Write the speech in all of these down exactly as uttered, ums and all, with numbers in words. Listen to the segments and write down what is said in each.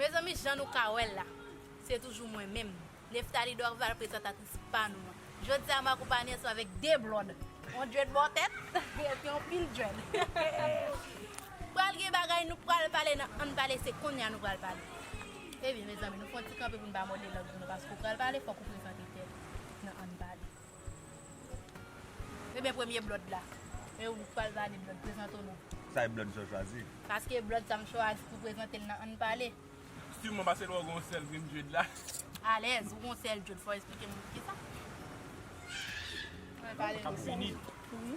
Mezanmi, jan nou ka wè l la, se toujou mwen menm, Nephtalie Dorval, prezantatris pa nou an. Jodi a, m akonpaye ansanm avèk de blòd, yon dread bò tèt epi yon pil dread. Pral gen bagay, nou pral pale nan Ann Pale, se kounye a nou pral pale. Ebyen, mezanmi, nou fè yon ti kanpe pou n pa mòde lang nou, paske w pral pale, fòk ou prezante tèt ou nan Ann Pale. Ebyen, premye blòd la. E ou k pral pale, blòd, prezante w non. Sa e blòd sa w chwazi? Paske blòd sa m chwazi pou prezante l nan Ann Pale. Siman paske lè w gen yon sèl grenn dread la. Alèz, ou gen yon sèl dread, fò w eksplike m kisa. Ann pale. K ap vini. Wi.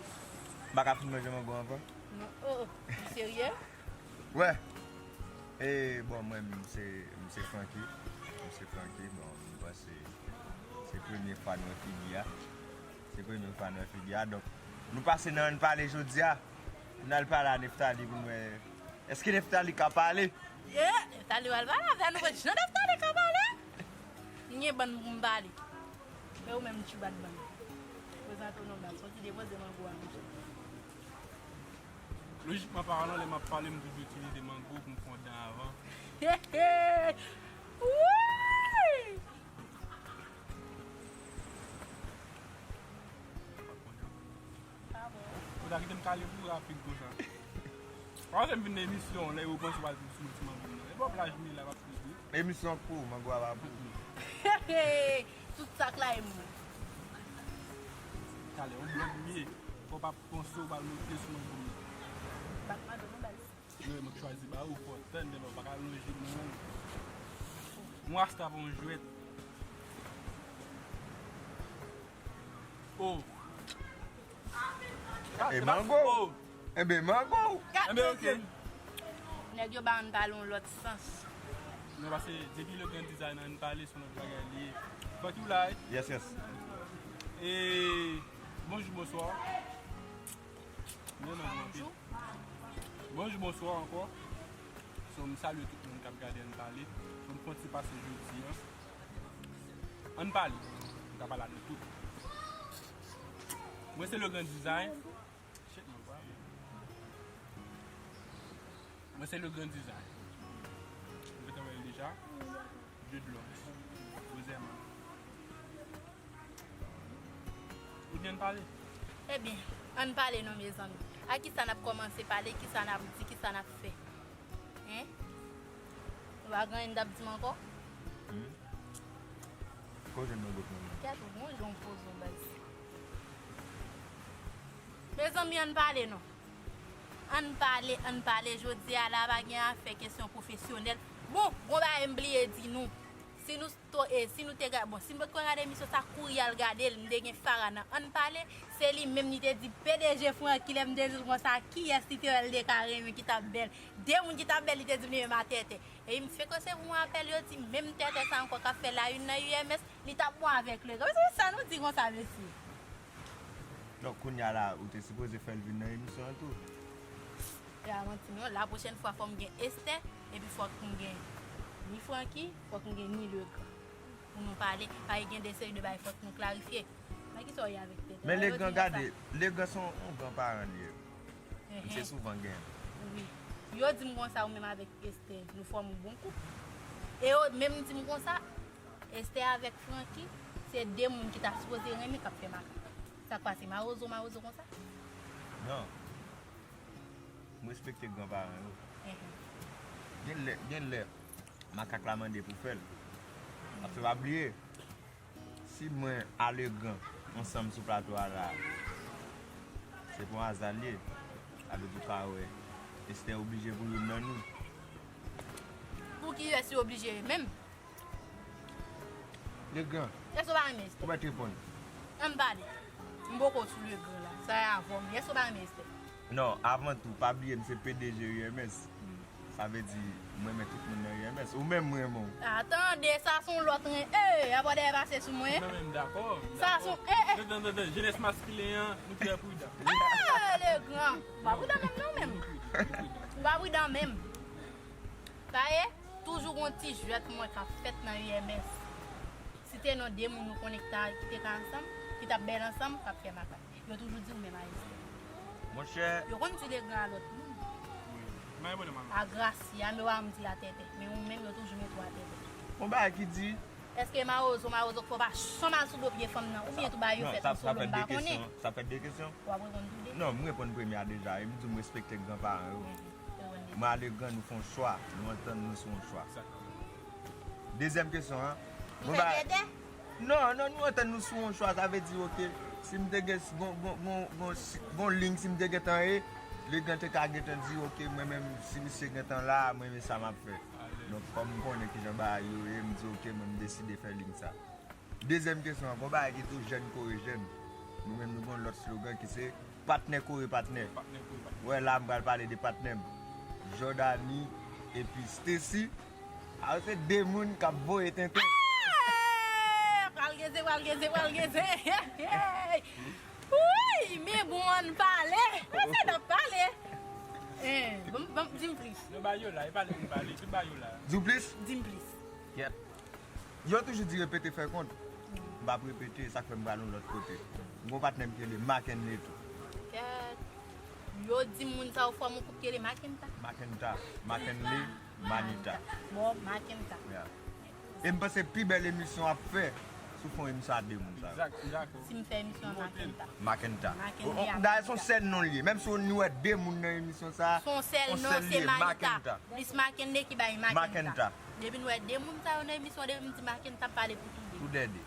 M pa ka fin manje mango anvan? Non. Oh, oh. Ou serye? Wè. E, bon, mwen, m se, m se Francky. M se Francky, bon, m panse se premye fwa n wè figi a. Se premye fwa n wè figi a. Donk, nou pase nan Ann Pale jodi a. Pou n al pale a Nephtalie pou n wè. Èske Nephtalie ka pale? Ye, Nephtalie pral pale avè nou, men jan Nephtalie ka pale. M gen bann pou m pale. Men ou menm, ti bat bann. Prezante w non, baz. Fò w ti depoze mango a, monchè. Lojikman palan, lè m ap pale, m toujou itilize mango pou m fè yon dan avan. Wi! Ou ta kite m kale pou rapid konsa. Panse m vin nan emisyon, lè yo panse w al sou ti mango nan. E bò plaj m ye la, pa plis de. Emisyon pou, mango a pa pou. Tout sa k la e mwen. Talè, yon blòd m ye. Fò w pa panse w pral monte sou mango m nan. Bat madan non, baz. Yo, mwen k chwazi ba ou, fò w tann, men w pa ka lonje m non. Mwen rasta pa yon jwèt. Oh. E mango. Oh. Enben, mango. Enben, ok. Nèg yo ba Ann Pale yon lòt sans. Non, paske depi le grand design Ann Pale, se yon lòt bagay li ye. Francky, w la, wi? Yes, yes. E bonjou, bonswa. Mwen menm, bonjou. Bonjou, bonswa ankò. So, m salye tout moun k ap gade Ann Pale. So, m fè yon ti pase jodi a. Ann Pale. M ka pale a nou tout. Mwen se le grand design. Shit, mwen pa. Mwen se le grand design. Ou gentan wè l deja. Dreadlocks. Ozèman. Ebyen, ann pale. Ebyen, ann pale non, mezanmi. A kisa n ap kòmanse pale, kisa n ap di, kisa n ap fè? Hen? Nou pa gen anyen n t ap di m ankò? Hmm. Kote m nan bout mwen? Kèt ou, bon, jan w poze w, baz. Mezanmi, ann pale non. Ann pale, ann pale. Jodi a la, pa gen afè kesyon pwofesyonèl. Bon, gon bagay m bliye di nou. Si nou to-, e, si nou te ga-, bon, si nou potko gade emisyon sa, kouri al gade l, m te gen Farah nan Ann Pale. Se li menm li te di P D G Francky, lè m te di l konsa, kiyès li te wè l te ka renmen ki t ap bèl. De moun ki t ap bèl, li te di m li menm a Tètè. E m frekans se pou mwen apèl yo di menm Tètè sa ankò k ap fè la une nan U M S, li t ap bon avèk Legan. Mezanmi, sa nou di konsa, mesye? Donk, kounye a la, ou te sipoze fè l vin nan emisyon an tou. E a manti non, lapwochèn fwa fò m gen Esther, epi fòk m gen ni Francky, fòk m gen ni Legan. Pou nou pale, pa gen de seri de bagay fòk nou klarifye. Nan kisa w ye avèk Tètè? Men Legan, gade, Legan se yon, yon gran paran li ye. Misye souvan gen. Wi. Yo di m konsa, ou menm avèk Esther, nou fòme yon bon koup. E yo menm di m konsa, Esther avèk Francky, se de moun ki ta sipoze renmen k ap fè makak. Sa k pase, mawozo, mawozo konsa? Non. M respekte gran paran yo. Gen lè, gen lè, makak la mande pou fè l. Paske pa bliye, si mwen a Legan ansanm sou plato a la, se pa yon aza l ye. Sa vle di w ka wè Esther oblije pou youn nan nou. Pou kiyès li oblije menm? Legan. Èske w pa renmen Esther? Ou mèt reponn. Ann pale. M poko sou Legan la. Sa e avè w m ye. Èske w pa renmen Esther? Non, avan tou, pa bliye m se P D G U M S. Sa vle di, m renmen tout moun nan U M S. Ou menm, m renmen w. A, tande, sa se yon lòt ren-, e, apa w dèyè pase sou mwen. Mwen menm, dakò. Sa se yon, e, e. Tann, tann, tann, jenès maskilen an, nou trè pridan. E, Legan. Ou pa pridan menm non, menm. Ou pa pridan menm. Sa ye, toujou gon ti jwèt mwen k ap fèt nan U M S. Site non de moun nou konnen ki ta, ki te ka ansanm, ki t ap bèl ansanm, k ap fè makak. Yo toujou di ou menm a Esther. Monchè. Yo konn di Legan a lòt moun. Wi. Men bon, manman. A Gracia, men w a m di a Tètè. Men ou menm, yo toujou Yon bagay ki di. Èske mawozo, mawozo k fè w pa chanm al sou do pye fanm nan? Oubyen tou bagay yo fèt an solo, m pa konnen. Sa fèt de kesyon? W ap reponn tou de. Non, m reponn premye a deja. E m di w m respekte granparan yo. Mwen ale gran, nou fè yon chwa. Nou antann nou sou yon chwa. Dezyèm kesyon an. Nou fè tètè? Non, non, nou antann nou sou yon chwa. Sa vle di, oke, si m te gen, gon, gon, gon, gon, gon liy, si m te gentan ye, legan te ka gentan di, oke, mwen menm, si misye gentan la, mwen menm sa m ap fè. Donk, kòm m konnen kijan bagay yo ye, m di, oke, mwen, m deside fè liy sa. Dezyèm kesyon an, gon bagay ki tou jèn kore jèn. Nou menm, nou gon lòt slogan ki se patnè kore patnè. Ou wè la, m pral pale de patnè m. Jordany epi Stacy. A yo se de moun k ap voye tenten. Pral geze, pral geze, pral geze. Wouy, men bon, ann pale. Kòmanse n ap pale. Eh, bon, bon, di m plis. Yo ba yo la, e pale pou pale, tout ba yo la. Di w plis? Di m plis. Kèt. Yo toujou di repete fè kont. M p ap repete, sa k fè m pral yon lòt kote. M gon patnè m ki rele Mackenley tou. Kèt. Yo di moun sa yo fòm yon koup ki rele Makenta. Makenta. Mackenley, Manita. Bon, Makenta. E m panse pi bèl emisyon w ap fè si w fè yon emisyon a de moun sa yo. Si m fè emisyon a Makenta. Makenta. Dayè se yon sèl non l ye. Menm si nou wè de moun nan emisyon sa a, se yon sèl non, se Manita. Plis Mackenley ki bay Makenta. Depi n wè de moun sa yo nan emisyon, depi m di Mackeney, m ap pale pou tou de. Tou de de.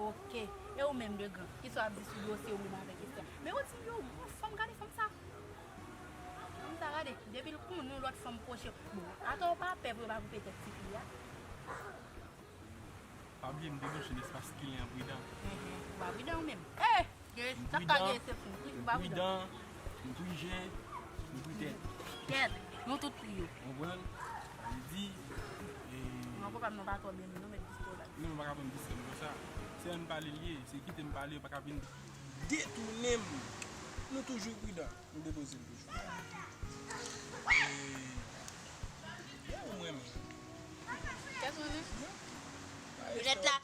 Ok. E ou menm, Legrand, kisa w ap di sou dosye ou menm avèk Esther? Men ou di m yo, yon fanm, gade fanm sa. Fanm sa, gade, depi l konnen yon lòt fanm pwoche. Bon, atò ou pa pè pou yo pa koupe tèt tifi a? Pa bliye m te bouche nespas kilen an pridan. Enhen, ou pa pridan ou menm. Eh! Gen sa k ka gen eksepsyon. Ou pa pridan. M pridan, m pri je, m pri tèt. Tèt. Nou tout pri yo. Konprann? Sa vle di, e. Non, papa m nan pa twò byen, non, met disko la. Non, nou pa ka pran disko m konsa. Se ann pale l ye, se kite m pale, yo pa ka vin detounen m. Nou toujou pridan. M depoze l toujou. E, yeah, ou renmen. Kès ou renmen? Linèt la.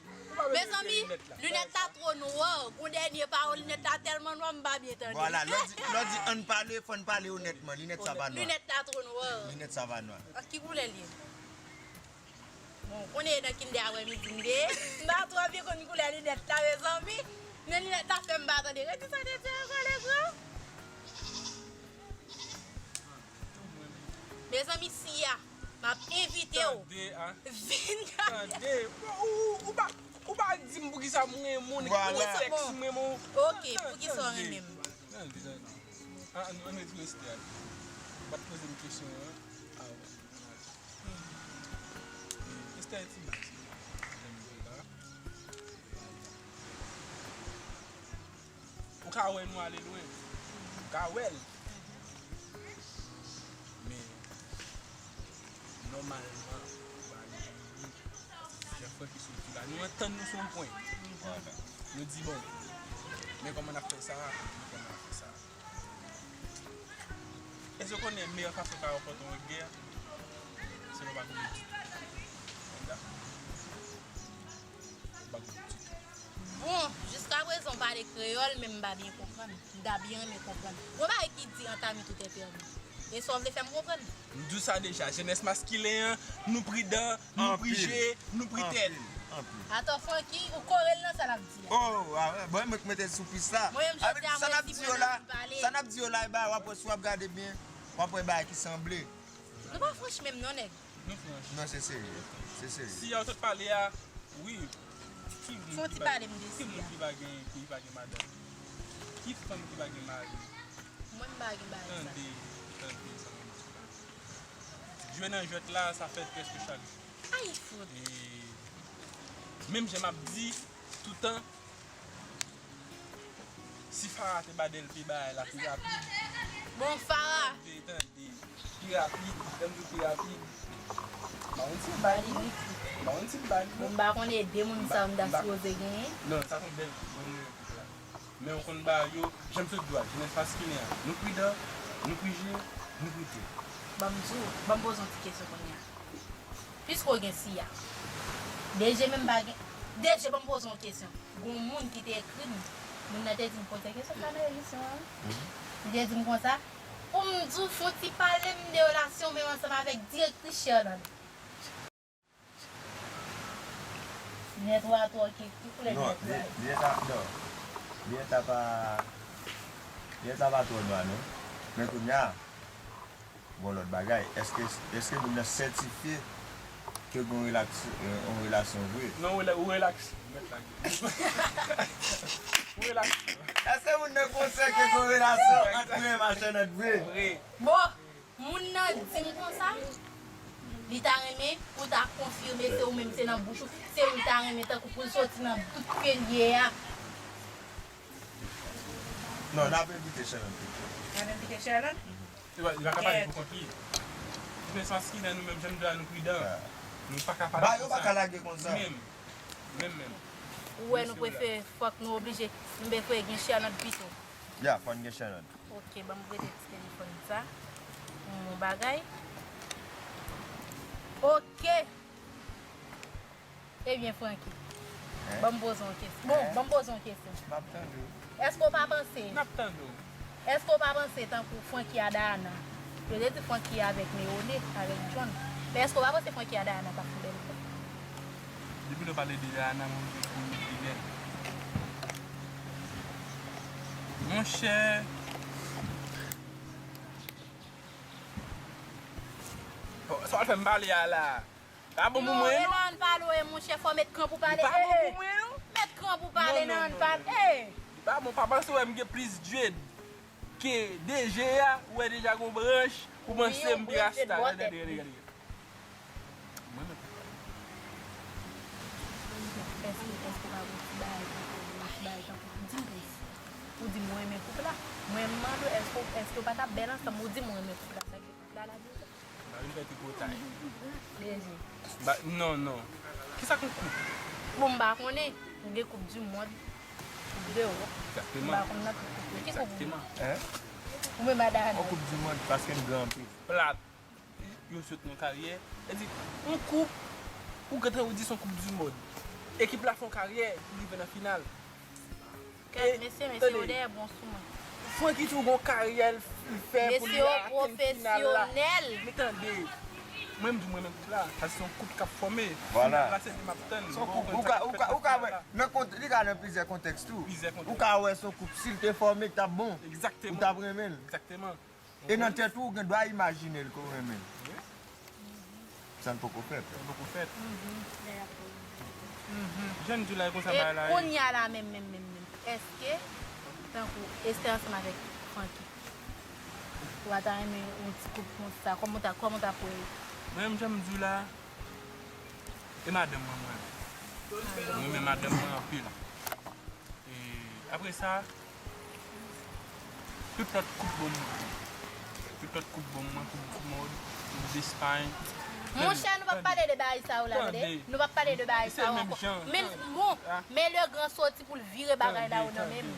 Mezanmi, linèt la two nwa. Gon dènye pawòl, linèt la tèlman nwa, m pa byen tande. Vwala, lè w di, lè w di ann pale, fò n pale onètman. Linèt sa pa nwa. Linèt la two nwa. Linèt sa pa nwa. Ki koulè l ye? Bon, kounye nan kinde aprèmidi m te ye. M pa twò byen konn koulè linèt la, mezanmi. Men linèt la fè m pa tande. Redi sa w te di ankò, Legrand? Mezanmi, Siya, m ap envite w. Tande, a. Vin gade. Tande. Ou, ou, ou pa, ou pa di m poukisa m renmen w, ou tèks m renmen w. Ok, poukisa w renmen m? Tande, tande. An, an, ann retire Esther. Ou pa t poze m kesyon an avan. Esther ti baz. Jan m di la. Ou ka wè nou ale lwen. Ou ka wè l. Men, nòmalman, ou pa ale lwen. Jan Francky sot di la, nou antann nou sou yon pwen. Nou di, bon, men kòman n ap fè sa, men kòman n ap fè sa. Èske w konnen meyè fason w ka ranpòte yon gè, se lè w pa goumen ditou? Konn sa? Ou pa goumen ditou. Bon, jiskaprezan w pale kreyòl, men m pa byen konprann. M ta byen renmen konprann. Gon bagay ki di entamer tout est permis. E sa w vle fè m konprann? M di w sa deja, jenès maskilen an, nou pridan, nou pri je, nou pri tèt. Atò, Francky, ou kore l nan sa l ap di a. Oh, ah, bon, mwen k mete l sou pis la. Mwen menm, jodi a, mwen di mwen anvi pale. Sa n ap di yo la, e bagay w ap wè, si w ap gade byen, w ap wè bagay ki sanble. Nou pa franch menm non, nèg. Nou franch. Non, se serye. Se serye. Si yo tout pale a, wi. Fè yon ti pale m de Siya. Ki moun ki pa gen, ki pa gen madanm? Ki fanm ki pa gen mari? Mwen m pa gen bagay sa. Tande, tande sa m ap di la. Jwe nan jwèt la, sa fèt prèske chak jou. Ay, fout. E menm jan m ap di toutan, si Farah te ba Delpy bagay la pi rapid. Bon, Farah. Tande, tande. Pi rapid, lè m di pi rapid. M pa konn si l bay li. M pa konn si l bay li. Bon, m pa konnen de moun sa yo m ta sipoze genyen. Non, sa se yon bèl, bèl moun. Men ou konn bagay yo, jan m sot di w a, jenès maskilen an, nou pridan, nou pri je, nou pri tèt. Ban m di w, ban m poze w yon ti kesyon kounye a. Piske w gen Siya. D J menm pa gen, D J ban m poze w yon kesyon. Gon moun ki te ekri m, moun nan te di m poze kesyon sa nan emisyon an. Li te di m konsa, pou m di w fè w ti pale m de relasyon w menm ansanm avèk direktris Sherlande. Nèt ou a twò ki, ki koulè nèt ou a ye? Non, li, li ta, non. Li ta pa, li ta pa twò nwa, non. Men kounye a, bon, lòt bagay, èske, èske moun nan sètifye ke gen yon relaks-, yon relasyon vre? Non, ou rela-, ou relaks. Ou relaks. Èske moun nan konsyan ke gen yon relasyon ant mwen e Machanant vre? Vre. Bon, moun nan di m konsa, li ta renmen pou ta konfime, se ou menm, se nan bouch ou, se ou li ta renmen tankou pou l soti nan tout ke l ye a. Non, n ap envite Sherlande pito. N ap envite Sherlande? Li pa, li pa ka pale pou kont li. Nan sans ki nan nou menm, jan nou di a, nou pridan. Nou pa ka pale konsa. Ba yo pa ka lage konsa. Menm. Menm, menm. Ou wè nou prefere, fòk nou oblije, nou prefere gen Sherlande pito. Ya, fò n gen Sherlande. Ok, ban m rete ti telefòn sa. Yon bagay. Ok. Ebyen, Francky, ban m poze yon kesyon. Bon, ban m poze yon kesyon. M ap tande w. Èske w pa panse? M ap tande w. Èske w pa panse tankou Francky a Dayana? Yo te di Francky avèk Neone, avèk John. Men èske w pa panse Francky a Dayana t ap fè bèl koup? Depi lè w pale de Dayana, mwen oblije pou m ri nèt. Monchè. Sa w fè m pale a la. Pa bon pou mwen, non. Non, e nan ann pale w ye, monchè, fò w met kran pou pale. Li pa bon pou mwen, non. Met kran pou pale nan ann pale. Li pa bon, pa panse w wè m gen plis dread ke D J a, ou wè deja gon branch, ou panse m pi rasta. Gade, gade, gade, gade. Mwen menm. Èske, èske w pa gon ti bagay tankou, gon ti bagay tankou, di m plis. Ou di m ou renmen koup la. Mwen m mande w, èske, èske yo pa t ap bèl ansanm, ou di m ou renmen koup la, sa k di koup la la di w. M pa vin fè tripotay. Deje. Ba, non, non. Kisa k yon koup? Bon, m pa konnen. Ou gen koup di mond, koup de wòp. Egzakteman. M pa konn nan tout koup yo. Ki koup ou gen? Egzakteman. Hein? Ou menm a Dayana. Yon koup di mond, paske m gran anpil. Plat. Yo sot nan karyè. E di, yon koup, ou gentan ou di se yon koup di mond. Ekip la fè yon karyè, li rive nan final. Kèt, mesye, mesye, yo dèyè bon sou mwen. Francky tou gon karyè l fè pou li atenn final la. Mesye yo pwofesyonèl. Men tande, mwen m di mwen menm koup la, paske se yon koup k ap fòme. Vwala. Final la se li m ap tann. Se yon koup, ou ka, ou ka, ou ka wè, nan kont-, li ka nan plizyè kontèks tou. Plizyè kontèks. Ou ka wè se yon koup, si l te fòme, k t ap bon. Egzakteman. Ou t ap renmen l. Egzakteman. E nan tèt ou, ou gen dwa imajine l ke w renmen l. Wi. Sa n poko fèt. Sa n poko fèt. Jan n di w la, e konsa bagay la ye. E kounye a la menm, menm, menm, menm. Èske, tankou, Esther ansanm avèk Francky, ou pa ta renmen yon ti koup konsa? Kòman w ta, kòman w ta kwè? Mwen menm, jan m di w la, e madanm mwen, mwen. Mwen renmen madanm mwen anpil. E apre sa, tout lòt koup bon mwen. Tout lòt koup bon mwen, koup di mond, koup Despay. Monchè, nou p ap pale de bagay sa yo la, tande. Nou p ap pale de bagay sa yo ankò. Men, bon, men Legrand soti pou l vire bagay la yo nan men m.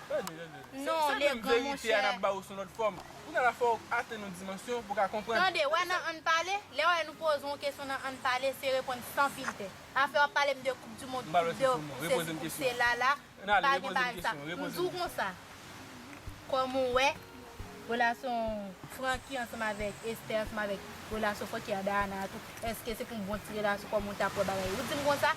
Tande, tande. Non, Legrand, monchè. Se menm verite a n ap ba w sou lòt fòm. Kounye a la fò w atenn yon dimansyon pou w ka konprann. Tande, wè nan Ann Pale, lè w wè nou poze yon kesyon nan Ann Pale, se reponn san filtè. Afè w ap pale m de koup di mond, koup de, sesi, koup sela la, pa gen bagay sa. M di w konsa, kòman w wè relasyon Francky ansanm avèk Esther, ansanm avèk relasyon Francky a Dayana a tou, èske se pou yon bon ti relasyon, kòman w t ap wè bagay yo? Ou di m konsa,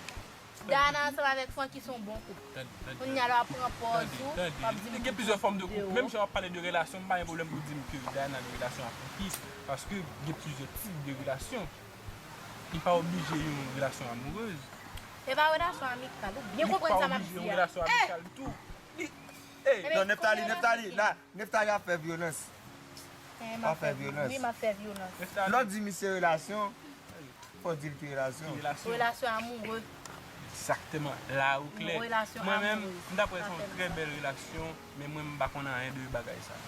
Dayana ansanm avèk Francky se yon bon koup. Kounye a la w ap pran pòz ou, w ap di m gen plizyè fòm de koup. Menm jan w ap pale de relasyon, m pa gen pwoblèm pou di m ke Dayana gen relasyon a Francky, paske gen plizyè tip de relasyon. Li pa oblije yon relasyon amourèz. E pa relasyon amikal. Ou byen konprann sa m ap di a. Li pa oblije yon relasyon amikal tou. Li, eh. Non, Nephtalie, Nephtalie, la, Nephtalie ap fè vyolans. Eh, w ap fè vyolans. Wi, m ap fè vyolans. Lè w di misye relasyon, fò w di l ki relasyon. Ki relasyon? Relasyon amourèz. Egzakteman. La ou klè. Mwen menm, m ta kwè se yon trè bèl relasyon, men mwen m pa konn anyen de bagay sa.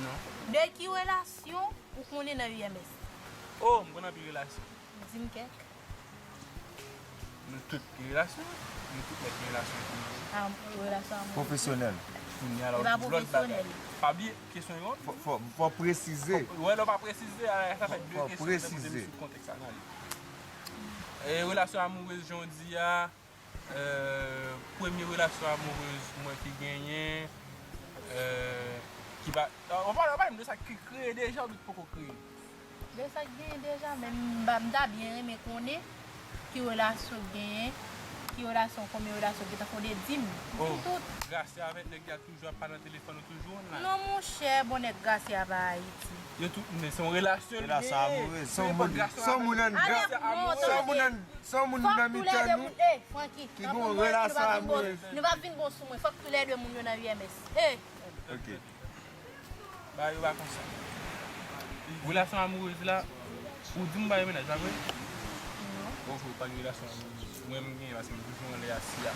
Non. De ki relasyon ou konnen nan U M S? Oh, m konn anpil relasyon. Di m kèk. Nou tout gen relasyon, nou tout mèt gen relasyon pou nou. Relasyon amourèz. Pwofesyonèl. Kounye a la, w di lòt bagay. Pa bliye kesyon yo. Fò, fò, fò presize. Wè, lè w pa presize, a, sa fè de kesyon, fò presize. Sou kontèks sa nan li. E relasyon amourèz, jan w di a, Euh, premye relasyon amourèz mwen ki genyen, euh, ki pa, w pa, w pa pale m de sa ki kreye deja oubyen ki poko kreye? De sa ki genyen deja, men m pa, m ta byen renmen konnen. Ki relasyon w genyen? Ki relasyon, konbyen relasyon w genyen? Tankou de di m. Di m tout. Gracia avèk nèg la toujou ap pale nan telefòn ou toujou online. Non, monchè, bon nèg Gracia pa Ayiti. Yo tout, men se yon relasyon li genyen. Relasyon amourèz. Se yon moun, se yon moun anndan. Se yon moun anndan. Se yon moun nan mitan nou ki gen yon relasyon amourèz. Nou p ap vin bon sou mwen. Fòk toulède moun yo nan U M S. Eh! Ok. Bagay yo pa konsa. Relasyon amourèz la, ou di m ou pa gen mennaj, pa vre? Non. Ok, ou pa gen relasyon amourèz. Mwen, m genyen paske m toujou anlè a si a.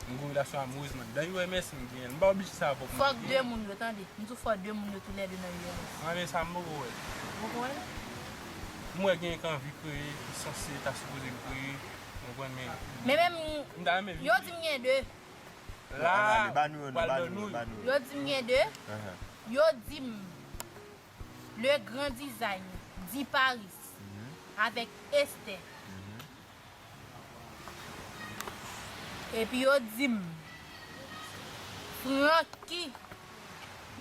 M gen relasyon amourèz, mwen. Nan U M S, m genyen l. M pa oblije sa avè w pou m genyen. Fòk de moun yo, tande. M di w fòk de moun yo toulède nan U M S. Mwen, men sa m poko wè. Ou poko wè? M wè gen k anvi kreye, ki sanse, ta sipoze kreye. Ou konprann, men. Men menm, m ta renmen vin yo di m gen de. La, ba nou yo, non, ba nou yo, ba nou yo. Yo di m gen de. Yo di m Le Grand Design, Di Paris, avèk Esther. Epi yo di m Francky,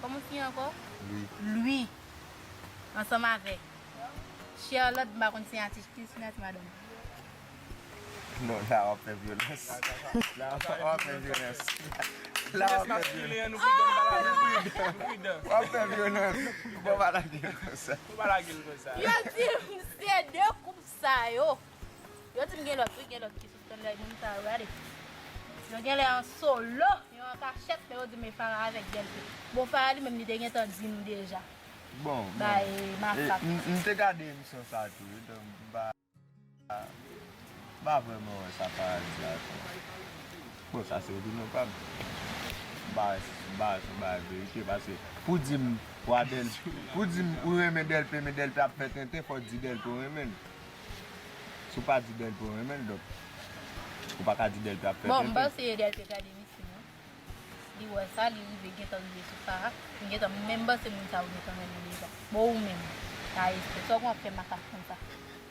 kòman fi ankò? Louis. Louis. Ansanm avèk Charlotte, m pa konn siyati, ki siyati madanm? Non, la w ap fè vyolans. La w ap fè vyolans. La w ap fè vyolans. W ap fè vyolans. Ou pa lage l konsa. Yo di m se de koup sa yo. Yo di m gen lòt, wi, gen lòt ki sou stand la, moun sa yo, gade. Yo genlè an solo, yo an kachèt, men yo di m e Farah avèk Delpé. Bon, Farah li menm, li te gentan di m deja. Bon, bay, e, Mafak. M, m te gade emisyon sa tou, wi, donk, m pa, m pa vrèman wè sa Farah di a twò. Bon, sa se opinyon pa m. M pa wè si, m pa wè si se yon bagay verite, paske pou di m, wa Del-, pou di m ou renmen Delpé, men Delpé ap fè tenten, fò w di Delpé ou renmen l. Si w pa di Delpé ou renmen l, donk, ou pa ka di Delpé ap fè tenten. Bon, m panse Delpé gade emisyon an. Li wè sa, li rive, gentan rive sou Farah. M gentan, m menm panse moun sa yo gentan renmen deja. Bon, ou menm, Esther, sa w konn ap fè makak konsa?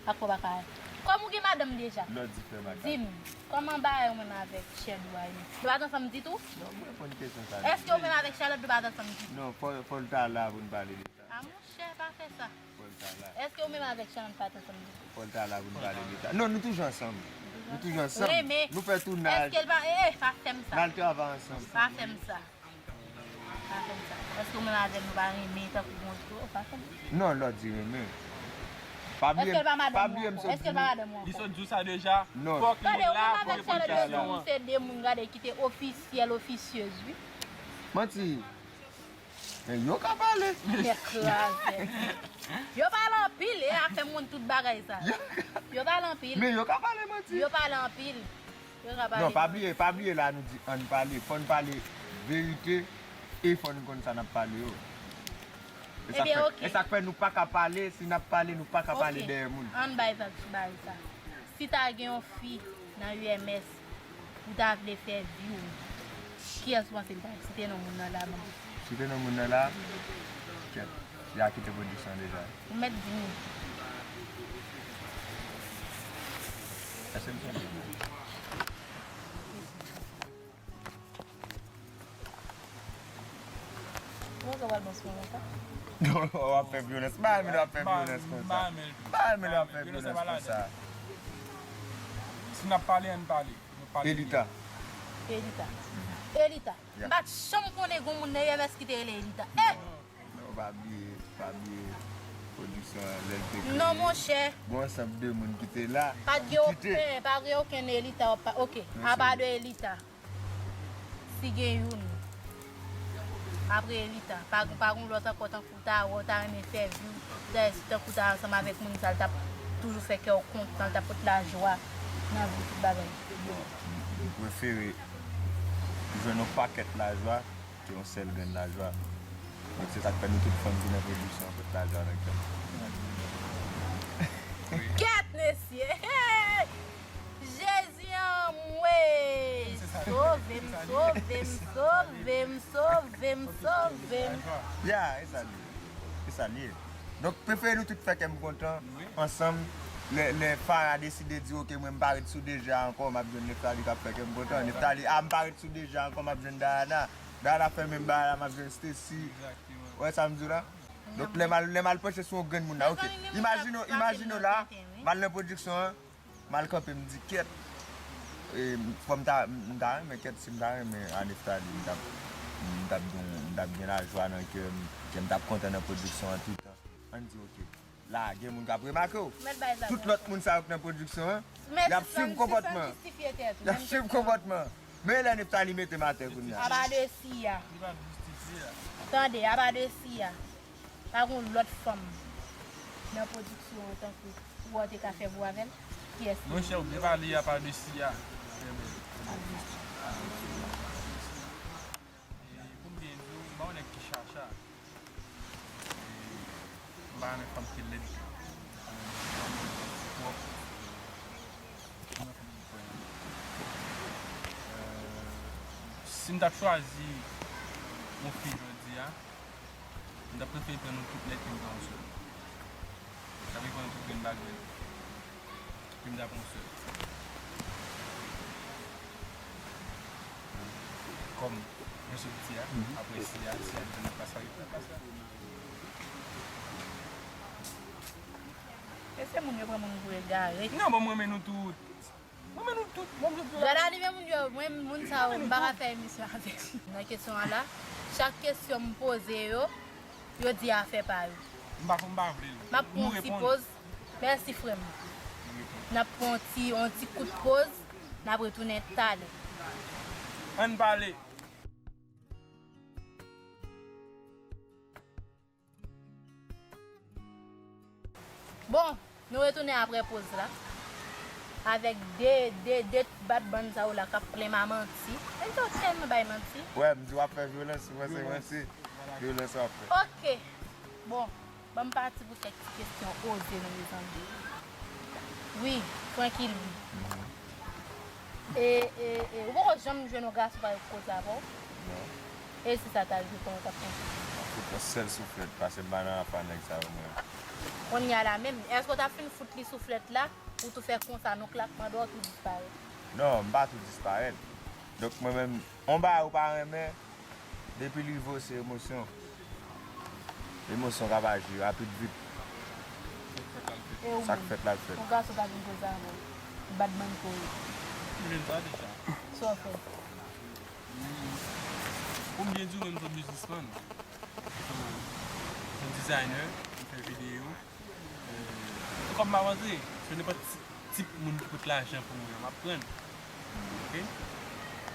Ak w pa ka. Kòm ou gen madanm deja. Lòt di fè makak. Di m, kòman bagay ou menm avèk Sherlou a ye? Nou pa t ansanm ditou? Non, m reponn kesyon sa. Èske ou menm avèk Charlotte nou pa t ansanm ditou? Non, fò, fò l ta la pou n pale de sa. A monchè, pa fè sa. Fò l ta la. Èske ou menm avèk Sherlou pa t ansanm ditou? Fò l ta la pou n pale de sa. Non, nou toujou ansanm. Nou toujou ansanm. Renmen. Nou fè tounaj. Èske l pa, eh, eh, pa fè m sa. N al travay ansanm. Pa fè m sa. Pa fè m sa. Èske ou menm avè m nou pa renmen tankou bon tou? Pa fè m sa. Non, lè w di renmen. Pa bliye, èske l pa madanm ou ankò? Èske l pa madanm ou ankò? Li sot di w sa deja. Non. Fòk li la pou reponn kesyon an. Gade, ou menm avèk Charlotte, nou se de moun, gade, ki te ofisyèl, ofisyèz, wi. Manti. Men yo ka pale. Mèt kraze. Yo pale anpil, e afè moun tout bagay sa. Yo ka, yo pale anpil. Men yo ka pale manti. Yo pale anpil. Yo ka pale. Non, pa bliye, pa bliye la nou di ann pale. Fò n pale verite e fò n konn sa n ap pale yo. E sa k fè, e sa k fè nou pa ka pale, si n ap pale, nou pa ka pale dèyè moun. Ann bay vag sou bagay sa. Si ta gen yon fi nan U M S, ou ta vle fè vi w, kiyès ou panse l ta ye? Site non moun nan la ban m. Site non moun nan la? Kèt, li a kite pwodiksyon an deja. Ou mèt di m wi. Èske m sonje byen? Ou panse w pral bon sou mwen konsa? W ap fè vyolans. M pa renmen lè w ap fè vyolans konsa. M pa renmen lè w ap fè vyolans konsa. Si n ap pale, ann pale. Nou pale. Elita. Elita. Elita. M pa t janm konnen gon moun nan U M S ki te rele Elita. Eh! Non, pa bliye, pa bliye pwodiksyon an, lè l te kreye. Non, monchè. Gon ansanm de moun ki te la, ki kite. Pa t gen okenn, pa t gen okenn Elita, oke. Apa de Elita. Si gen youn, apre Elita, pa, pa gen lòt ankò tankou ta wè w ta renmen fè vi w, dayè si tankou ta ansanm avèk moun sa, l t ap toujou fè kè w kontan, l t ap pote lajwa nan vi w, tout bagay. Bon, m prefere jwenn yon pakèt lajwa ke yon sèl grenn lajwa. Donk se sa k fè nou tout fanm ki nan pwodiksyon an pote lajwa nan kè nou. Kèt, mesye! Jezi anmwey! Sove m, sove m, sove m, sove m, sove m. Ya, e sa l ye. E sa l ye. Donk, prefere nou tout fè kè m kontan ansanm. Lè, lè Farah deside di, oke, mwen m pa ret sou Deja ankò, m ap jwenn Neftali k ap fè kè m kontan. Neftali, a, m pa ret sou Deja ankò, m ap jwenn Diana. Diana fè menm bagay la, m ap jwenn Stacy. Ou wè sa m di w la? Donk, lè m al, lè m al panche sou yon grenn moun la, oke. Imajine w, imajine w la, m al nan pwodiksyon an, M al kanpe, m di, "Kèt, e, fò m ta, m ta renmen, kèt, si m ta renmen a Nephtalie, m t ap, m t ap gen, m t ap gen lajwa nan kè m, kè m t ap kontan nan pwodiksyon an toutan." Ann di, "Oke, la, gen moun k ap remake w." Tout lòt moun sa yo k nan pwodiksyon an, y ap swiv konpòtman. Y ap swiv konpòtman. Men lè Nephtalie mete m atè kounye a. Apa de Siya. Tande, apa de Siya. Pa gen lòt fanm nan pwodiksyon an tankou ou wè w te ka fè pou avè l? Kiyès li? Monchè, ou byen pale, apa de Siya. Trè bèl. E, pou m byen di w, m pa yon nèg ki chacha. E, m pa renmen fanm ki lèd. Twòp. E, si m t ap chwazi yon fi jodi a, m ta prefere pran nou tout nèt youn pa yon sèl. Sa vle pran nou tout grenn bagay. Epi m ta pran yon sèl. Kòm mwen sot di a, apre si a, si a te nan plas la, yo te nan plas la. E se moun yo pran moun pou egare. Non, bon, mwen renmen nou tout. Mwen renmen nou tout. Mwen renmen nou tout. Gad a nivo moun yo, mwen moun sa yo, m pa ka fè emisyon avèk yo. Nan kesyon an la, chak kesyon m poze yo, yo di afè pa yo. M pa, m pa vle l. M ap pran yon ti poz. Mèsi, frè m. N ap pran yon ti, yon ti kout poz, n ap retounen talè. Ann pale. Bon, nou retounen apre poz la. Avèk de, de, de batbann sa yo la k ap plen ma manti. Menm si yo tèlman bay manti. Wè, m di w ap fè vyolans, ou panse manti. Vyolans w ap fè. Oke. Bon, ban m pati pou kèk ti kesyon oze nou, mezanmi. Wi, Francky Louis. E, e, e, ou poko janm jwenn yon gason parèy koze avè w? Non. E si sa t arive, kòman w t ap panse? M ap fout yon sèl souflèt, pase m pa nan afa nèg sa yo, mwen. Kounye a la menm, èske w t ap fin fout li souflèt la, ou tou fè konsa, nan klakman dwa, ou tou disparèt? Non, m pa tou disparèt. Donk, mwen menm, yon bagay ou pa renmen, depi l rive w, se emosyon. Emosyon k ap aji rapid vit. Sa k fèt la, l fèt. Yon gason ta vin koze avè w. Batman pou ou. M jwenn sa deja. Sa w fè? Pou m byen di w, mwen, m se yon biznismann. M se yon designer, m fè videyo. E, kòm m ap antre, se nenpòt ti, tip moun ki pot lajan pou mwen an, m ap pran. Oke?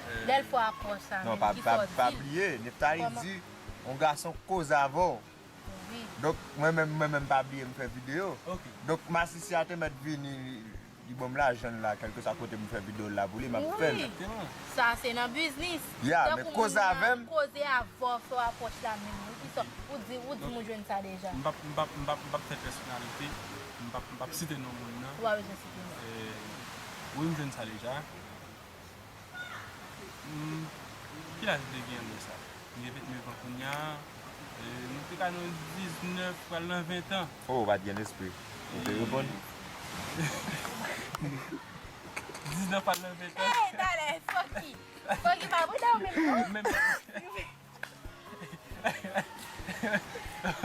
E, bèl fwa apwòch sa, non, men pa, ki pa, sa w pa di? Bliye, Nephtalie di, yon gason koze avè w. Wi. Donk, mwen menm, mwen menm pa bliye m fè videyo. Oke. Donk, masisi a te mèt vini, li, li ban m lajan l la, kèlkeswa kote m fè videyo l la pou li, m ap fè l. Wi. Egzakteman. Sa se nan biznis. Ya, men koze avè m. Tankou moun nan koze avè w, fè w apwòch la menm, wi, ki sa, ou di, ou di moun jwenn sa deja. M p ap, m p ap, m p ap, m p ap fè pèsonalite, m p ap, m p ap site non moun nan. Ou pa bezwen site non. E, wi, m jwenn sa deja. Hmm, ki laj m te gen lè sa? M gen vennèf an kounye a. E, m te ka nan diznèf, pral nan ven an. Oh, ou pa t gen lespri. Ou te reponn? Diznèf, pral nan ven an. Hey, talè, Francky. Francky pa bouda ou menm, non? Menm.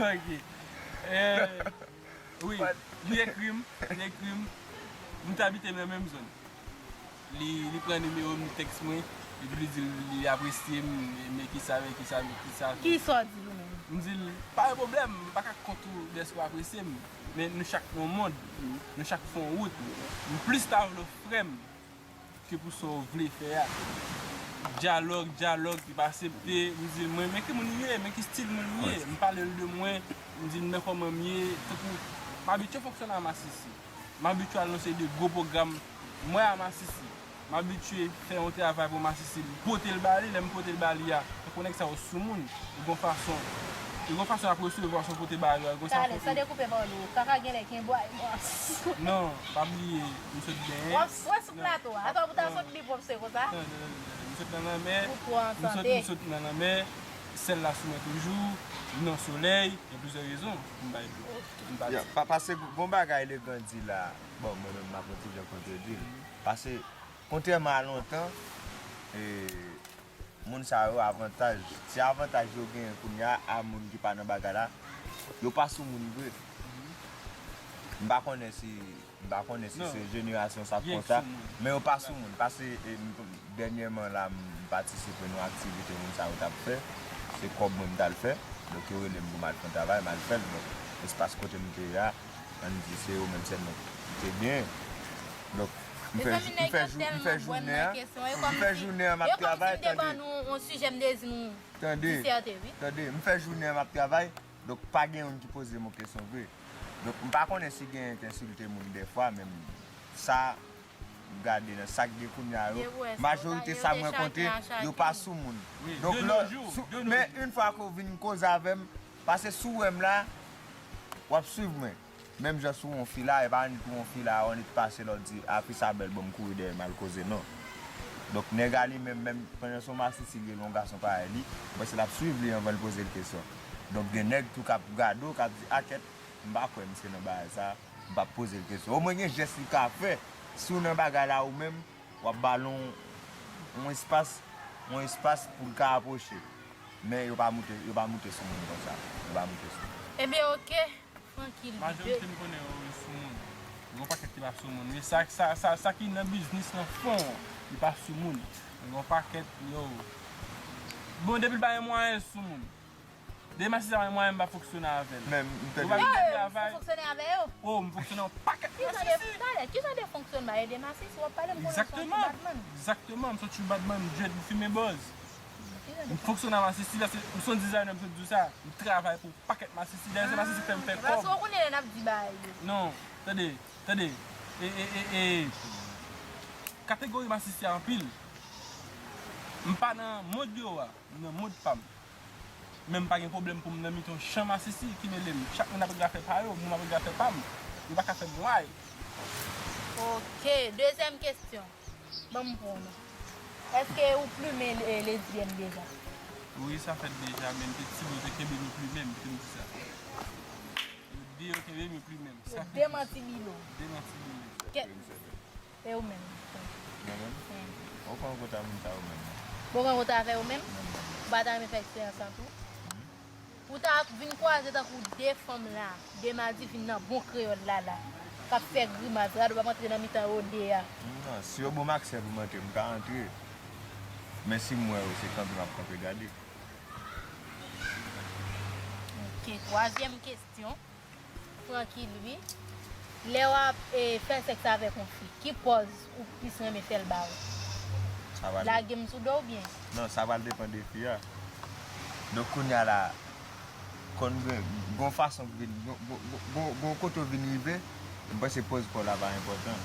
Ok. E, wi, li ekri m, li ekri m. Nou te abite nan menm zòn. Li, li pran nimewo m, li tèks mwen, epi li di l li apresye m, men kisa, men kisa, men kisa. Kisa w di l ou menm? M di l, pa gen pwoblèm, m pa ka kont ou dèske w apresye m, men nou chak nan yon mond, nou chak fè yon wout. M plis ta vle w frè m ke pou sa w vle fè a. Dyalòg, dyalòg, li pa aksepte, m di l, mwen, men ki moun ou ye, men ki stil moun ou ye. M pale l de mwen, m di l, men kòman m ye, tankou, m abitye fonksyone a masisi. M abitye al nan seri de gwo pwogram. Mwen a masisi. M abitye fè yon travay pou masisi, m pote l ba li, lè m pote l ba li a, tankou nèg sa yo soumoun, yo gon fason, yo gon fason y ap resevwa sa w pote ba yo a, yo gon sa. Talè, san dekoupe pawòl ou, kaka genlè kenbe w ak bòs. Non, pa bliye, m sot benyen. W ap swe sou plato a. Atò, pou ta sot li pwòp se konsa? Non, non, non, non, non. M sot nan lanmè. Ou twò an sante. M sot, m sot nan lanmè. Sèl la sou mwen toujou. Nan solèy. Gen plizyè rezon pou m bay dlo. M pa di. Ya, pa, pase gon bagay Legrand di la. Bon, mwen menm m ap yon ti jan kontredi l. Pase, kontrèman a lontan, e, moun sa yo avantaj, ti avantaj yo genyen kounye a a moun ki pa nan bagay la, yo pa sou moun vre. M pa konnen si M pa konnen si se jenerasyon sa k konsa, men yo pa sou moun. Pase, e, m, dènyèman la, m patisipe nan aktivite moun sa yo t ap fè. Se kòb mwen m t al fè. Donk, yo rele m pou m al fè yon travay, m al fè l. Donk, espas kote m te ye a, ann di se yo menm sèlman ki te genyen. Donk, m fè, m fè, jou- m fè jounen an, m fè jounen an, m ap travay, tande. Tande, tande, m fè jounen an, m ap travay. Donk, pa gen youn ki poze m yon kesyon vre. Donk, m pa konnen si genyen k ensilte moun dèfwa, men m, sa, m gade nan sa k gen kounye a yo, majorite sa m rankontre, yo pa sou moun. Donk, lè, men yon fwa ke w vin koze avè m, pase si w wè m la, w ap swiv mwen. Menm jan si w wè yon fi la, e pa annik ou wè yon fi la, ou annik pase la, w di, a, fi sa bèl, bon, m kouri dèyè m al koze, non. Donk, nèg la li menm, menm pandan se yon masisi li rele yon gason parèy li, m panse l ap swiv li anvan l poze l kesyon. Donk, gen nèg tou k ap gade w, k ap di, a kèt, m pa kwè misye nan bagay sa, m p ap poze l kesyon. Omwen gen jès li ka fè, si w nan bagay la ou menm, w ap ba l yon, yon espas, yon espas pou l ka apwoche. Men yo pa moute, yo pa moute sou moun konsa. Yo pa moute sou moun. Ebyen, oke. Majorite m konnen yo, yo sou moun. Gen yon pakèt ki pa sou moun. Men sa, sa, sa, sa ki nan biznis nan fon an, li pa sou moun. Men gen yon pakèt, yo. Bon, depi l pa gen mwayen, l sou moun. Depi masisi a pa gen mwayen, m pa fonksyone avè l. Men, m tande. Ou pa vin travay. Ou fonksyone avè yo? Oh, m fonksyone yon pakèt masisi. Talè, ki jan de fonksyonman e de masisi w ap pale, m konnen w se yon ti badman. Egzakteman, m se yon ti badman, m dread, m fimen bòz. M fonksyone a masisi, paske m se yon designer, m sot di w sa. M travay pou pakèt masisi. Dayè, se masisi k fè m fè kòb. Paske w konnen lè n ap di bagay yo. Non, tande, tande. E, e, e, e, kategori masisi a anpil. M pa nan mond yo a, m nan mond pa m. Men m pa gen pwoblèm pou m nan mitan yon chan masisi ki mele m. Chak moun ap regle afè pa yo, mwen m ap regle afè pa m. Yo pa ka fè m wayy. Oke, dezyèm kesyon. Ban m pran non. Èske ou plimen le- lesbyèn deja? Wi, sa fèt deja, men m te sipoze kenbe nou plimen, m te di sa. Yo de yo kenbe m, yo plimen m. Yo demanti bilo. Demanti bilo. Kèt. E ou menm? Mwen menm? Wi. Ou konn kota moun sa yo menm? Ou konn kota avè yo menm? Mwen menm. Ou pa ta renmen fè eksperyans lan tou? Ou ta vin kwaze tankou de fanm la, de madivin nan bon kreyòl la la, k ap fè grimas, gade w p ap antre nan mitan yo de a. Non, si yo ban m aksè pou m antre, m ka antre. Men si m wè yo, se kanpe m ap kanpe gade. Oke, twazyèm kesyon. Trankil, wi. Lè w ap, e, fè sèks avèk yon fi, ki pòz ou plis renmen fè l ba ou? Sa pral lage m sou do w byen? Non, sa pral depann de fi a. Donk, kounye a la, konn gen, gon fason k vin, gon, gon, gon, gon, gon kote w vin rive, m panse pòz pa w la pa enpòtan.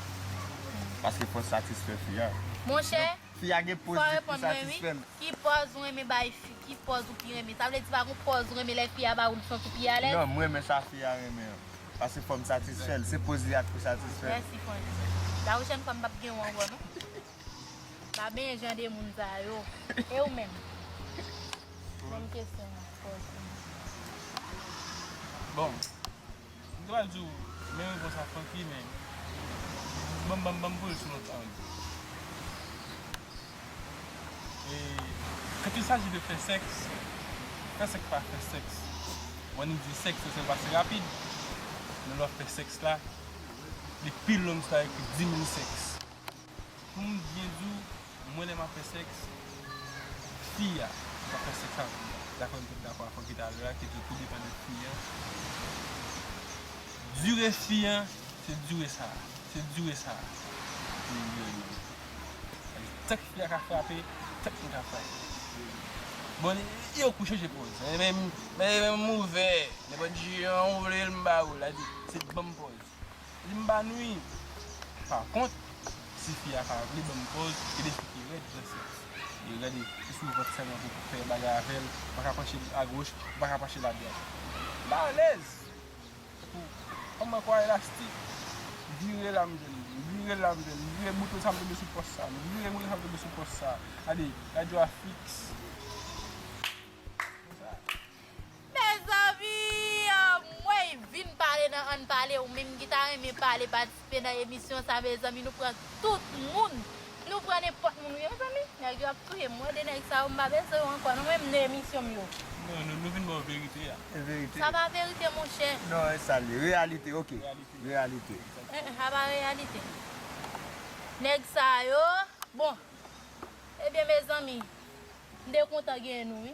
Paske fò w satisfè fi a. Monchè, fi a gen pòz li pou satisfè l. Ki pòz ou renmen bay fi? Ki pòz ou pi renmen? Sa vle di pa gon pòz ou renmen lè fi a ba ou, l santi w pi alèz? Non, m renmen sa fi a renmen an. Paske fò m satisfè l. Se pòz li a k pou satisfè l. Mèsi, Francky. La pwochèn fwa m p ap gen ou ankò, non. Pa benyen jan de moun sa yo. E ou menm? Menm kesyon an, pòz ou. Bon. M te pral di w, men repons a Francky, men ban m, ban m, ban m poze l sou lòt ang. E, quand il s'agit de fè sèks, fè sèks pa fè sèks. Ou annik di sèks, se pase rapid. Men lè w ap fè sèks la, li pi long sa avèk di mil sèks. Pou m byen di w, mwen lè m ap fè sèks, fi a, m ap fè sèks avè l la. Dakò, m te dakò a Francky talè a, ke tou depann de fi a. Dire fi an, se dire sa a, se dire sa a. Tank fi a ka frape, tank mwen ka frape. Bon, yo kou chanje pòz. Men, men, men m ouvè, nenpòt jan ou vle l m ba ou l, la di, se ban m pòz. Li m pa nwi. Pa kont, si fi a pa vle ban m pòz, gen de fi ki rèd nan sèks. Yo gade, se sou vant sèlman pou fè bagay avè l, ou pa ka panche l agoch, ou pa ka panche l adwat. M pa alèz. Tankou, kòman kwa elastik, vire la m jwenn li, vire la m jwenn li, vire bouton sa m tonbe sou pòs sa, vire bouton sa m tonbe sou pòs sa. Gade, radyo a fiks. Konsa. Mezanmi, anmwey, vin pale nan Ann Pale, ou menm ki ta renmen pale, patisipe nan emisyon sa, mezanmi, nou pran tout moun. Nou pran nenpòt moun, wi, mezanmi. Nèg yo ap touye m. Mwen, de nèg sa yo, m pa bezwen yo ankò, non, menm nan emisyon m yo. Non, nou, nou vin ba w verite a. E verite. Sa pa verite, monchè. Non, e sa li. Reyalite, ok. Reyalite. Eh, eh, sa pa reyalite. Nèg sa yo, bon. Ebyen, mezanmi, m te kontan gen nou, wi.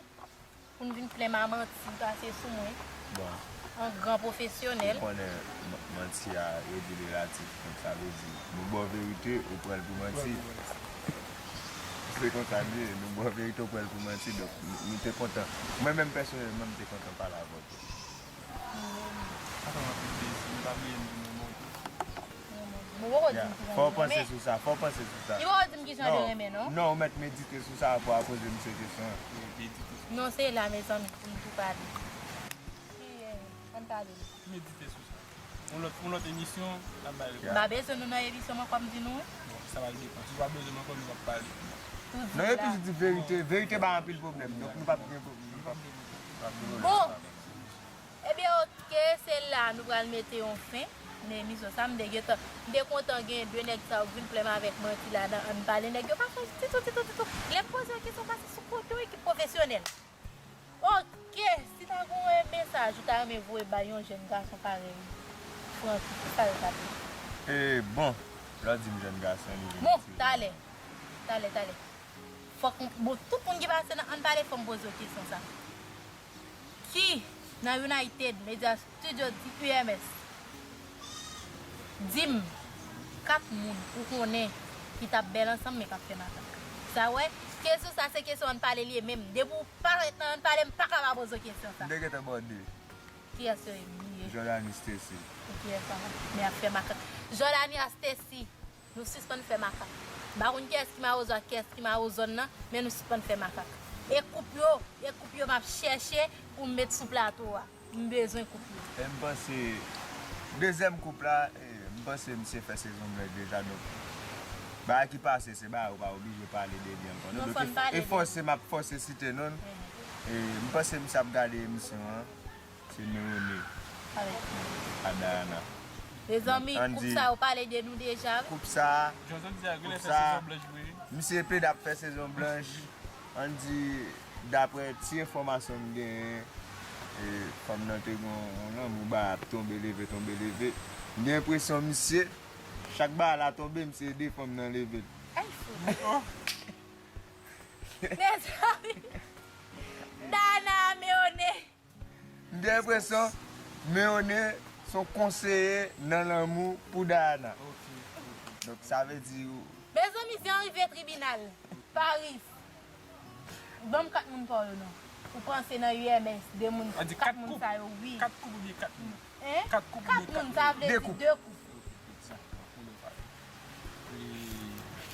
Pou n vin plen m a manti, pase sou mwen. Bon, Yon gran pwofesyonèl. Ou konnen m- manti a, yo di l relatif. Donk, sa vle di, nou ba w verite, ou pran l pou manti. Se konsa l ye, nou ba w verite, ou pran l pou manti. Donk, nou- nou te kontan. Mwen menm, pèsonèlman, m te kontan pale avè w tou. Apa w ap plede si nou pa bliye nou di nou monte. Bon, poko di m ki jan Fò w li panse renmen. Sou sa, fò w panse sou sa. Li poko di m ki jan li renmen, non? Non, ou mèt medite sou sa pou w poze misye kesyon an. Medite sou Non, se la, mezanmi, pou m tou pale. Ki, eh, ann pale. Medite sou sa. Yon lòt, yon lòt emisyon, n ap bay repons. M pa bezwen nou nan emisyon mwen, kòm di nou, wi. Bon, sa va depann. Si w pa bezwen mwen, kòm nou ap pale. Tou di Non, yo la. toujou di verite. Verite pa anpil pwoblèm. Donk, nou p ap gen pwoblèm. Nou p ap gen pwoblèm. Bon. Ebyen, ok, se la nou pral mete yon fen nan emisyon sa. M te gentan, m te kontan gen de nèg sa yo k vin plen m avèk manti ladan. Ann pale, nèg yo pa fè ditou, ditou, ditou. Lè m poze yo kesyon, pase sou kote w, ekip pwofesyonèl. Ok, si ta gen yon mesaj ou ta renmen voye bay yon jèn gason parèy Francky, kisa yo ta di? E bon, lè w di m jèn gason, li vin Bon, ti- talè. Talè, talè. Fòk, bon, tout moun ki pase nan Ann Pale, fò m poze yo kesyon sa. Ki nan United Media Studio di U M S? Di m kat moun ou konnen ki t ap bèl ansanm men k ap fè makak. Sa w wè? Kesyon sa se kesyon Ann Pale li ye menm. Depi w parèt nan Ann Pale, m pa ka pa poze w kesyon sa. M te gentan ba w de. Kiyès yo ye? M bliye. Jordany, Stacy. E kiyès ankò? Men ap fè makak. Jordany ak Stacy. Nou sispann fè makak. M pa konn kiyès ki mawozo ak kiyès ki mawozo nan, men nou sispann fè makak. E koup yo, e koup yo m ap chèche pou m met sou plato a. M bezwen koup yo. E m panse, dezyèm koup la, e, m panse misye fè sezon blanch deja, donk bagay ki pase, se bagay ou pa oblije pale de li ankò. Non, Donk, fò n pale e de fòse m ap fòse site non l. E m panse misye ap gade emisyon an, se Mewone Avèk a Dayana. Mezanmi, Ann koup di- sa yo pale de nou deja. Koup sa, Johnson di a genlè Koup fè sa- sezon blanch vre. Misye plede ap fè sezon blanch. Ann di, daprè ti enfòmasyon m genyen, e, fanm nan te gen yon lanmou ba ap tonbe leve, tonbe leve. M gen enpresyon misye, chak bagay la tonbe, misye ede fanm nan leve l. Ay, fou. Mezanmi. Dayana, Mewone. M gen enpresyon Mewone se yon konseye nan lanmou pou Dayana. Donk, sa vle di ou- Mezanmi, si an rive tribinal, Paris, ban m kat moun pa w yo non. Ou panse nan U M S, de moun, An di kat kat moun koup. sa yo, wi. Kat koup oubyen kat moun? Hein? Kat koup Kat oubyen kat moun, sa vle De di koup. de koup. Sa, kat moun yo pale. E,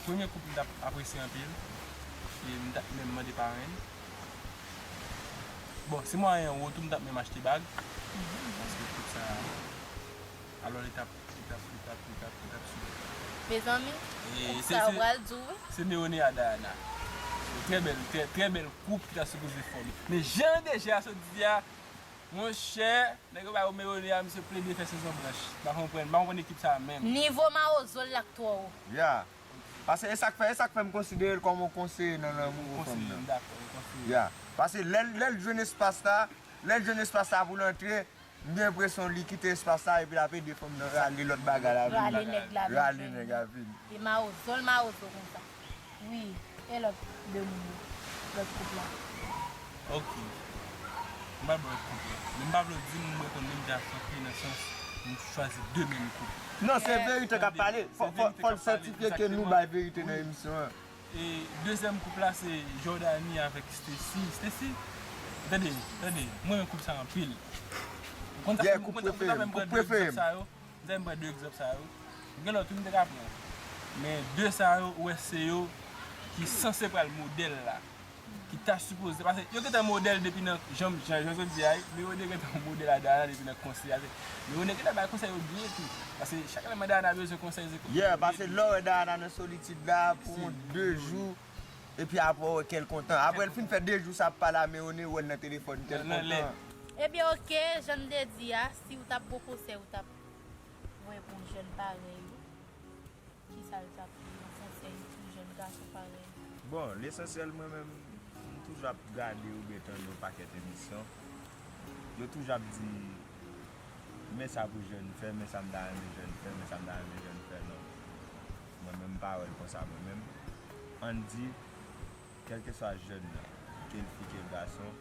premye koup m t ap apresye anpil. E m t ap menm mande parenn. Bon, si mwayen an wo tou, m t ap menm achte bag. Paske koup sa, alò li t ap, li t ap, li t ap, li t ap, li t ap sou. Mezanmi, E, koup se- sa yo se- pral di w, wi. Se Mewone a Dayana. Trè bèl, trè, trè bèl koup ki ta sipoze fòme. Men jan deja sot di a, monchè, nèg yo ba yo Mewone a, misye plede fè sezon blanch. M pa konprann, m pa konprann ekip sa a menm. Nivo mawozo l la k twò wo. Ya. Paske e sa k fè, e sa k fè m konsidere l kòm yon konseye nan lanmou pou fanm Konseye, nan. m dakò, yon konseye. Ya. Paske lè, l- lè l jwenn espas la, lè l jwenn espas la pou l antre, m gen enpresyon li kite espas la epi l ap ede fanm nan rale lòt bagay la vin. Rale nèg la vin Rale jwenn. Nèg la vin. E mawozo l mawozo konsa. Wi, e lòt de moun yo, lòt koup la. Ok. M pa vle koup la. Men m pa vle di m mwen konn menm jan Francky nan sans m chwazi de menm koup. Non, se Eh. verite k ap pale. Fò, Se fò, verite fò l k ap pale, sètifye ke nou egzakteman. Bay verite nan Wi. Emisyon an. E dezyèm koup la se Jordany avèk Stacy. Stacy, tande, tande, mwen renmen koup sa anpil. Ou konn sa Yeah, fè m- koup ou konn sa- ou konn prefere sa fè m, m koup pran de prefere egzanp m. Sa yo? Ou konn sa fè m pran de egzanp sa yo? Gen lòt tou m te ka pran. Men de sa yo, ou wè se yo ki sanse pral modèl la. Ki ta sipoze. Paske yo gentan modèl depi nan, jan, jan, jan Joseph di a, men yo gentan modèl a Dayana depi nan konsèy a. Men yo gentan bay konsèy yo byen tou. Paske chak lè Dayana bezwen konsèy, se Yeah, paske lè w wè Dayana nan solitid la, pou yon de jou, epi apre w wè kè l kontan. Apre l fin fè de jou sa ap pale a Mewone, ou wè l nan telefòn, kè l Nan, nan lè. Kontan. Ebyen, ok, jan m te di a, si w t ap pran konsèy, ou t ap voye pou yon jèn parèy ou, kisa l t ap ye, yon konsèy pou jèn gason parèy ou? Bon, lesansyèl mwen menm, m Toujou ap gade oubyen tande yon pakèt emisyon. Yo toujou ap di, men sa pou jèn fè, men sa m ta renmen jèn fè, men sa m ta renmen jèn fè, non. Mwen menm m pa wè l konsa mwen menm. Ann di, kèlkeswa jèn nan, ke l fi, ke l gason,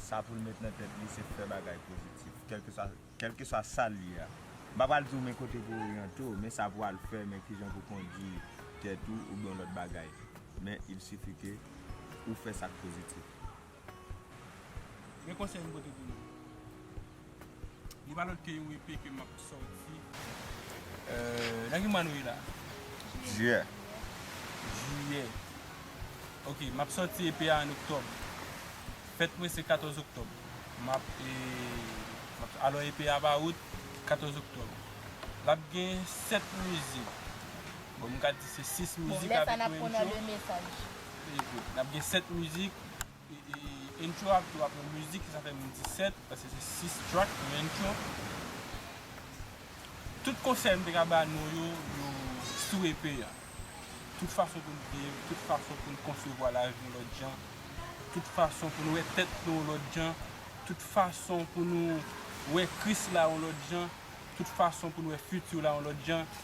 sa pou l met nan tèt li, se fè bagay pozitif. Kèlkeswa, kèlkeswa sa l ye a. M pa pral di w men kote pou w oryante w, men sa pou w al fè, men kijan pou w kondui tèt ou, oubyen yon lòt bagay. Men il suffit ke ou fè sa k pozitif. Men konsèy m pote pou nou. Li pa lòt ke yon E P ke m ap sòti. Euh, nan ki mwa nou ye la? Jiyè. Jiyè. Ok, m ap sòti E P a an oktòb. Fèt mwen se katòz oktòb. M ap, e, m ap, alò E P a pa out, katòz oktòb. L ap gen sèt mizik. Bon, m ka di se sis mizik avèk yon intro. Bon, lè sa n ap pran nan le mesaj. E, n ap gen sèt mizik. E, e, intro ap tou ap yon mizik, sa fè m di sèt, paske se sis track, yon intro. Tout konsèy m te ka ba nou yo, yo sou E P a. Tout fason pou n viv, tout fason pou n konsevwa lavi yon lòt jan, tout fason pou n wè tèt nou yon lòt jan, tout fason pou nou wè Kris la yon lòt jan, tout fason pou n wè fiti la yon lòt jan,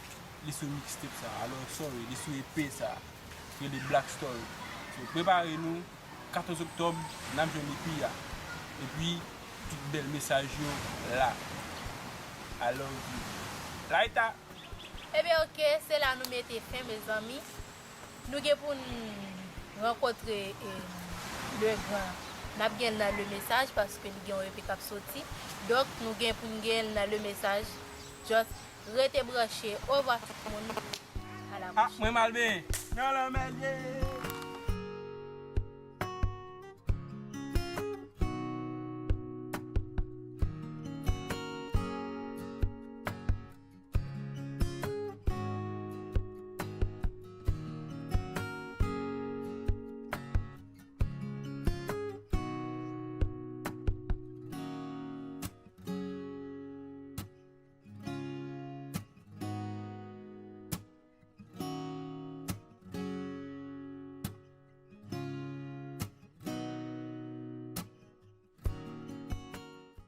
li sou mixtape sa. Alò, sorry, li sou E P sa. Rele Black Story. So, prepare nou, katòz oktòb, n ap jwenn E P a. Epi, tout bèl mesaj yo la. I love you. Laita! Ebyen, oke, se la nou mete fen, mezanmi. Nou gen pou n rankontre, eh, Legrand. N ap gen l nan le mesaj, paske li gen yon E P k ap soti. Donk, nou gen pou n gen l nan le mesaj. Just rete branche. Ovwa tout moun. A la pwochèn. Ah, mwen mal benyen. Nan lanmè l ye.